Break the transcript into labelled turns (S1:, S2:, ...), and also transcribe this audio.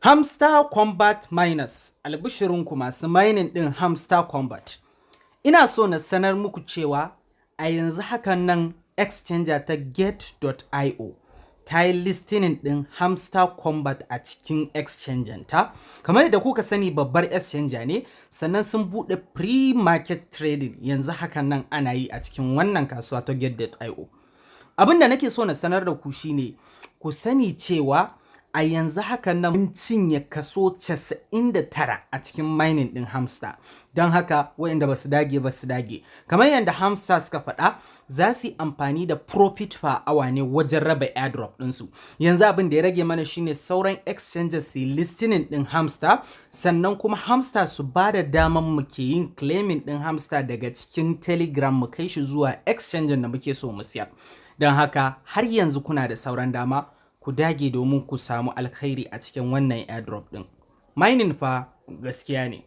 S1: Hamster Combat Miners, albishirinku masu mining ɗin Hamster Combat. Ina so na sanar muku cewa a yanzu hakan nan exchanger ta Gate.io ta yi listing ɗin Hamster Combat a cikin exchanger ta. Kamar yadda kuka sani, babbar exchanger ne, sannan sun buɗe pre-market trading, yanzu hakan nan ana yi a cikin wannan kasuwa ta Gate.io. Abin da nake so na sanar da ku shine ku sani cewa a yanzu hakan nan mun cinye kaso 99 a cikin mining ɗin Hamster. Don haka waɗanda ba su dage ba su dage. Kamar yadda Hamster suka faɗa, za su yi amfani da profit per hour ne wajen raba airdrop ɗinsu. Yanzu abin da ya rage mana shine sauran exchanges su yi listing ɗin Hamster, sannan kuma Hamster su ba da daman muke yin claiming ɗin Hamster daga cikin Telegram mu kai shi zuwa exchange da muke so mu siyar. Don haka har yanzu kuna da sauran dama, ku dage domin ku samu alkhairi a cikin wannan airdrop ɗin. Mining fa gaskiya ne.